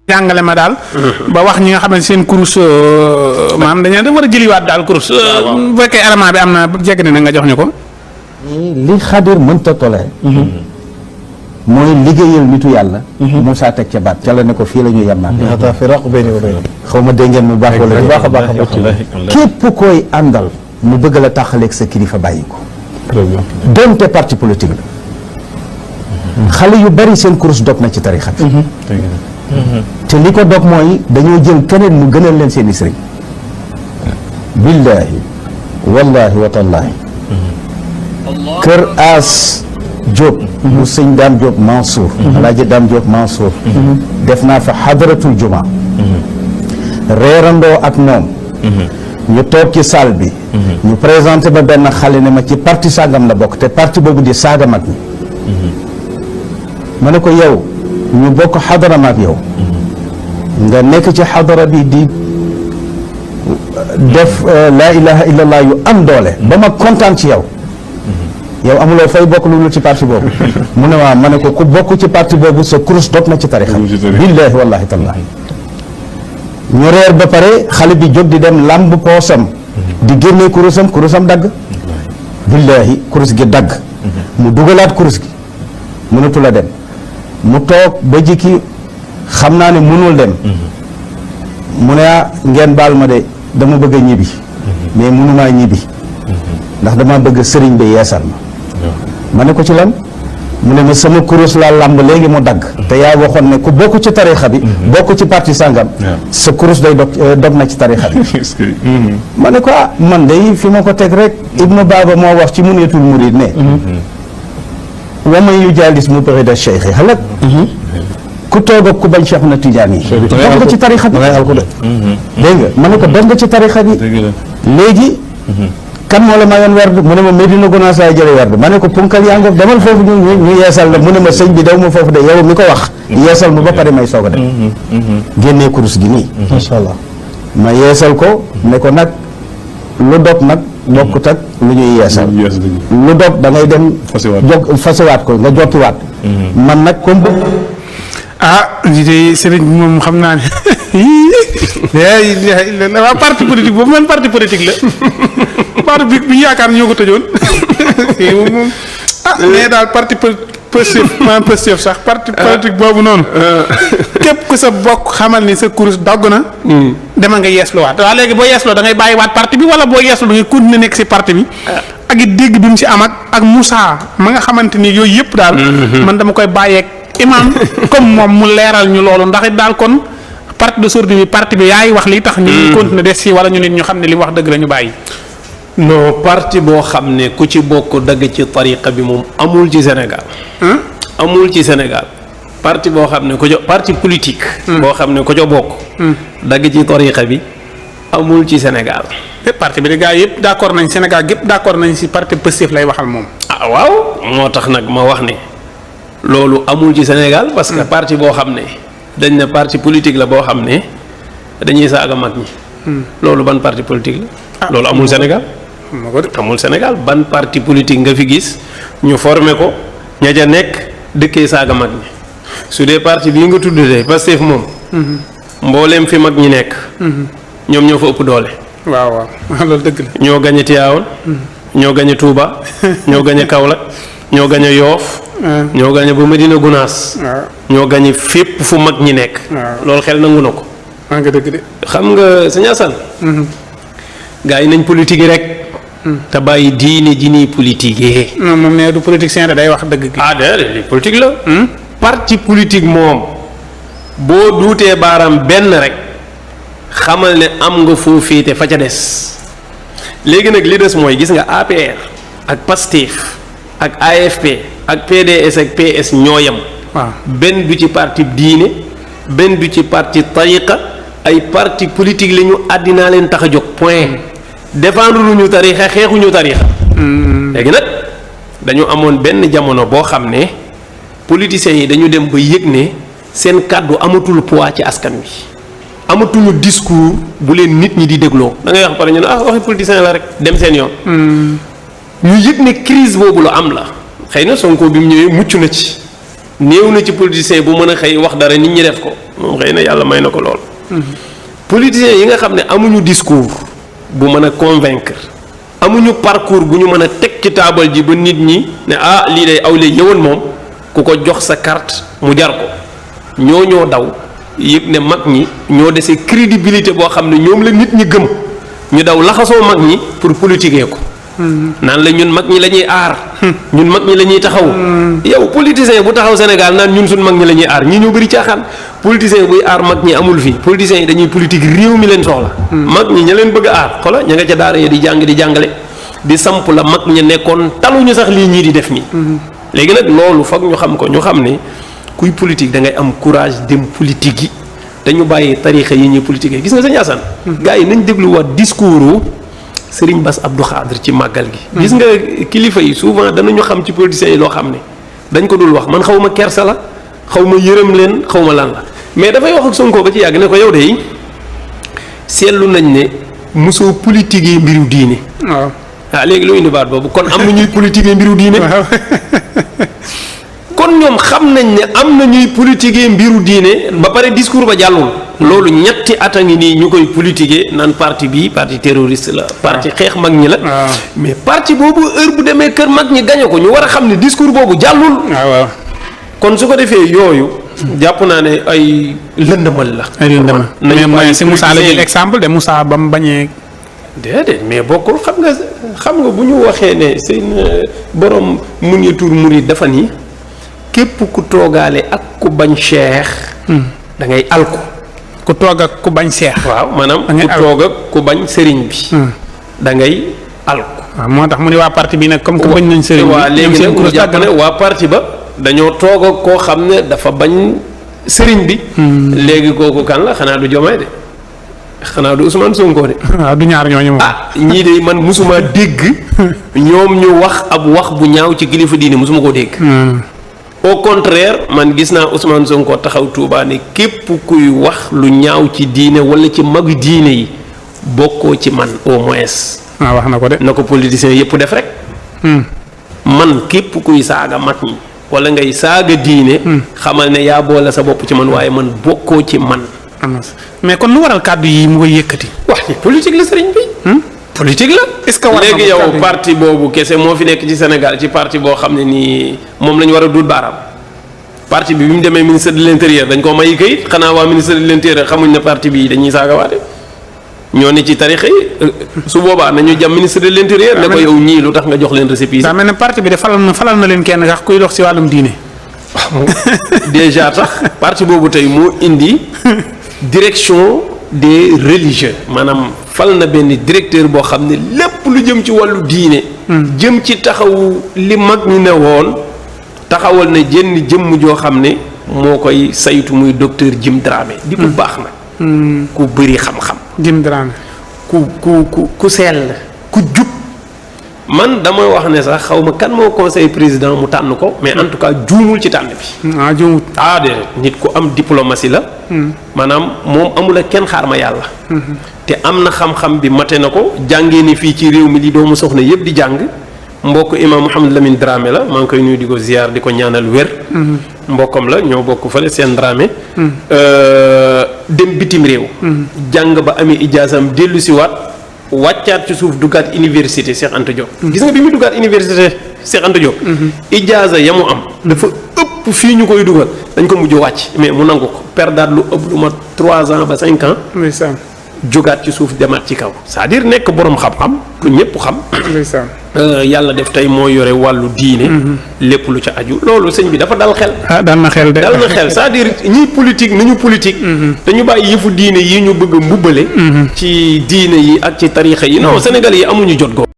jàngale ma daal. ba wax ñi nga xam ne seen kurus maanaam dañu war a jëliwaat daal kurus. bu fekkee élément bi am na jekk na nga jox ñu ko. li Xadir mënta toléré. mooy liggéeyal nitu yàlla. Moussa teg ca baat ca la ne ko fii la ñu yem naa. xaw ma dégg ngeen mu baax wala bu baax a baax. képp koy àndal mu bëgg la taxaleeg sa kilifa bàyyi ko. donte parti politique la. xale yu bari seen kurus dog na ci tarixa bi. te li ko dog mooy dañoo jël keneen mu gënal leen seen i sëriñ. billaahi wallaahi wa tallaahi. kër As Diop. mu sëñ Dame Diop Mansour. alaaji Dame Diop Mansour. def naa fa xadaratul juma. reerandoo ak moom. ñu toog ci salle bi. ñu présenté ba benn xale ne ma ci parti sàngam la bokk te parti boobu di saaga mag ñi. ma ne ko yow ñu bokk xadara ma ak yow. nga nekk ci xadara bi di def laa ilaha illallah yu am doole. ba ma kontaan ci yow. yow amuloo fay bokk lu ci parti boobu. mu ne waaw ma ne ko ku bokk ci parti boobu sa kurus dog na ci tarixa. billaahi wallaahi tallaahi. ñu reer ba pare xale bi jóg di dem làmb poosam. di génnee kurusam dagg. billaahi kurus gi dagg. mu dugalaat kurus gi. mënatu la dem. mu toog ba jikki xam naa ne mënul dem. mu ne ngeen baal ma de dama bëgg a ñibbi. mais mënumaa ñibbi. ndax dama bëgg sëriñ bi yeesal ma. ma ne ko ci lan. mu ne ma sama kurus laa làmb léegi mu dagg. te yaa waxoon ne ku bokk ci tarixa bi. bokk ci parti sàngam. sa kurus day dog na ci tarixa bi. ma ne ko man day fi ma ko teg rek Ibnu Baaba moo wax ci Munyatul Murid ne. wa man yujaalis mubrida cheikh halak. ku toog ak ku bañ Cheikh na Tidiane yi. dog nga ci tarixa bi. dégg nga ma ne ko dog nga ci tarixa bi. léegi. kan moo la mayoon werd mu ne ma Medina Gounass laay jëlee werd ma ne ko punkal yaa ngoog demal foofu ñu yeesal la mu ne ma sëñ bi daw ma foofu de yow mi ko wax. yeesal ma ba pare may soog a dem. génnee kurus gi nii. macha allah ma yeesal ko ne ko nag lu dog nag bokkut ak lu ñuy yeesal. lu dog da ngay dem. fasewaat ko nga jokkiwaat. man nag comme. lii de sëriñ bi moom xam naa ne waa parti politique boobu man parti politique la parti bi ñu yaakaar ñoo ko tëjoon moom mais daal parti Pastef sax parti politique boobu noonu képp ku sa bokk xamal ni sa kurus dogg na demal nga yeesluwaat waaw léegi boo yeesloo da ngay bàyyiwaat parti bi wala boo yeeslu da ngay continuer nekk si parti bi ak it dégg bi mu si am ak Moussa ma nga xamante ni yooyu yëpp daal man dama koy bàyyeeg imam comme moom mu leeral ñu loolu ndax it daal kon parti de sortie bi parti bi yaay wax li tax ñu continuer des si wala ñu nit ñu xam ne li wax dëgg la ñu bàyyi. non parti boo xam ne ku ci bokk dagg ci tariqa bi moom amul ci Sénégal. amul ci Sénégal parti boo xam ne ku jo parti politique. boo xam ne ku jo bokk. dagg ci tariqa bi amul ci Sénégal. parti bi de gars yëpp d' accord nañ Sénégal gépp d' accord nañ si parti Pastef lay waxal moom. waaw moo tax nag ma wax ne. loolu amul ci Sénégal parce que parti boo xam ne dañ ne parti politique la boo xam ne dañuy saaga mag ñi. loolu ban parti politique la. loolu amul Sénégal. amul Sénégal ban parti politique nga fi gis ñu formé ko ña ca nekk dëkkee saaga mag ñi su dee parti bii nga tudd de Pastef moom. mbooleem fi mag ñi nekk. ñoom ñoo fa ëpp doole. waaw loolu dëgg la. ñoo gañe Tivaouane. ñoo gañe Touba. ñoo gañe Kaolack. ñoo gañe Yoff. ñoo gañe ba Medina Gounass. ñoo gañe fépp fu mag ñi nekk. loolu xel nangu na ko. maa ngi dëgg de. xam nga sëñ Assane. gars yi nañ politique yi rek. te bàyyi diine ji nii politique. non moom nee du politicien day wax dëgg gi. déedéet politique la. parti politique moom boo duutee baaraam benn rek xamal ne am nga foo féete fa ca des léegi nag li des mooy gis nga APR ak PASTEF ak AFP ak PDS ak PS ñooyam. waaw benn du ci parti diine benn du ci parti tariqa ay parti politique la ñu àddinaa leen tax a jóg point. défendre lu ñu tarixa xeexuñu tarixa léegi nag dañu amoon benn jamono boo xam ne politiciens yi dañu dem ba yëg ne seen kàddu amatul poids ci askan wi amatuñu discours bu leen nit ñi di dégloo da ngay wax pare ñu ne waxi politicien la rek dem seen yoon. ñu yëg ne crise boobu la am la xëy na Sonko bi mu ñëwee mucc na ci néew na ci politicien bu mën a xëy wax dara nit ñi def ko moom xëy na yàlla may na ko lool. politiciens yi nga xam ne amuñu discours bu mën a convaincre amuñu parcours bu ñu mën a teg ci taabal ji ba nit ñi ne ah lii day aw lay yëwan moom ku ko jox sa carte mu jar ko ñoo daw yëg ne mag ñi ñoo dese crédibilité boo xam ne ñoom la nit ñi gëm ñu daw laxasoo mag ñi pour politiquer ko. naan la ñun mag ñi la ñuy aar. ñun mag ñi la ñuy taxaw. yow politicien bu taxaw Sénégal naan ñun suñ mag ñi la ñuy aar ñi ñoo bëri caaxaan politicien buy aar mag ñi amul fii politiciens yi dañuy politique réew mi leen soxla. mag ñi ña leen bëgg a aar xoola ña nga ca daara ya di jàng di jàngale di samp la mag ña nekkoon taluñu sax lii ñii di def nii. léegi nag loolu foog ñu xam ko ñu xam ne kuy politique da ngay am courage dem politique yi dañu bàyyi tarixa yi ñuy politique gis nga sëñ Assane. gars yi nañ dégluwaat discours Serigne Bass Abdou Khadre ci màggal gi. gis nga kilifa yi souvent danañu xam ci politiciens yi loo xam ne dañ ko dul wax man xaw ma kersa la xaw ma yërëm leen xaw ma lan la mais dafay wax ak Sonko ba ci yàgg ne ko yow de seetlu nañ ne mosoo politiquer mbiru diine. waaw léegi lu indi baat boobu kon am na ñuy politiquer mbiru diine. kon ñoom xam nañ ne am na ñuy politiquer mbiru diine ba pare discours ba jàllul. loolu ñetti at a ngi nii ñu koy politiquer naan parti bii parti terroriste la. parti xeex mag ñi la. mais parti boobu heure bu demee kër mag ñi gañe ko ñu war a xam ne discours boobu jàllul. waaw kon su ko defee yooyu. jàpp naa ne ay lëndëmal la. ay lëndëmal mais mooy si Moussa la jël exemple de Moussa ba mu bañee. déedéet mais bokkul xam nga bu ñu waxee ne seen borom Muniyatul Murid dafa ni képp ku toogaale ak ku bañ cheikh. da ngay alku. ku toog ak ku bañ seex. waaw maanaam ku toog ak ku bañ sëriñ bi. da ngay alku. waaw moo tax mu ne waa parti bi nag comme que bañ nañ sëriñ bi. waaw léegi nag mu jàpp ne waa parti ba dañoo toog ak koo xam ne dafa bañ sëriñ bi. léegi kooku kan la xanaa du Diomaye de xanaa du Ousmane Sonko de. waaw du ñaar ñooñu moom. ñii de man musuma dégg ñoom ñu wax ab wax bu ñaaw ci kilifa diine musuma koo dégg. au contraire man gis naa Ousmane Sonko taxaw Touba ne képp kuy wax lu ñaaw ci diine wala ci magu diine yi bokkoo ci man au moins. wax na ko de. na ko politiciens yëpp def rek. man képp kuy saaga mag ñi wala ngay saaga diine. xamal ne yaa boole sa bopp ci man waaye man bokkoo ci man. mais kon lu waral kàddu yi mu koy yëkkati. wax ni politique la sëriñ bi. politique la. est-ce que war na léegi yow parti boobu kese moo fi nekk ci Sénégal ci parti boo xam ne nii moom la ñu war a duut baaraam parti bi mu demee ministre de l'intérieur dañ koo may këyit xanaa waa ministre de l'intérieur xamuñ ne parti bi dañuy saagawaate ñoo ne ci tarixa yi su boobaa nañu jàmm ministre de l'intérieur ne ko yow ñii lu tax nga jox leen récépissé. daa mel ne parti bi de falal na leen kenn sax kuy dox si wàllum diine. déjà tax parti boobu tey moo indi direction des religieux maanaam fal na benn directeur boo xam ne lépp lu jëm ci wàllu diine. jëm ci taxawu li mag ñu ne woon taxawal na jenn jëmm joo xam ne moo koy saytu muy docteur Jim Dramé. di ku baax nag. ku bëri xam-xam. Jim Dramé. ku sell ku jub. man dama wax ne sax xaw ma kan moo conseil président mu tànn ko mais en tout cas juumul ci tànn bi. juumul. de nit ku am diplomatie la. maanaam moom amul ak kenn xaar ma yàlla. te am na xam-xam bi mate na ko jàngee ni fii ci réew mi li doomu soxna yëpp di jàng mbokk imam Mouhamed Lamine Dramé la maa ngi koy nuyu di ko ziar di ko ñaanal wér. mbokkam la ñoo bokk fële seen Dramé. dem bitim réew. jàng ba amee ijaasam dellu si waat. wàccaat ci suuf duggaat université Cheikh Anta Diop. gis nga bi mu duggaat université Cheikh Anta Diop. ijaaza ya mu am. dafa ëpp fii ñu koy dugal dañ ko mujj wàcc mais mu nangu ko perdaat lu ëpp lu ma 3 ans ba 5 ans. ndeysaan. jógaat ci suuf demaat ci kaw. c'est-à-dire nekk borom xam-xam ku ñëpp xam. ndeysaan. yàlla def tey moo yore wàllu diine. lépp lu ca aju loolu sëñ bi dafa dal xel. dal na xel de. dal na xel c'est-à-dire ñiy politique nañu politique. dañu bàyyi yëfu diine yi ñu bëgg a mbubbale. ci diine yi ak ci tariixa yi non Sénégal yi amuñu jot go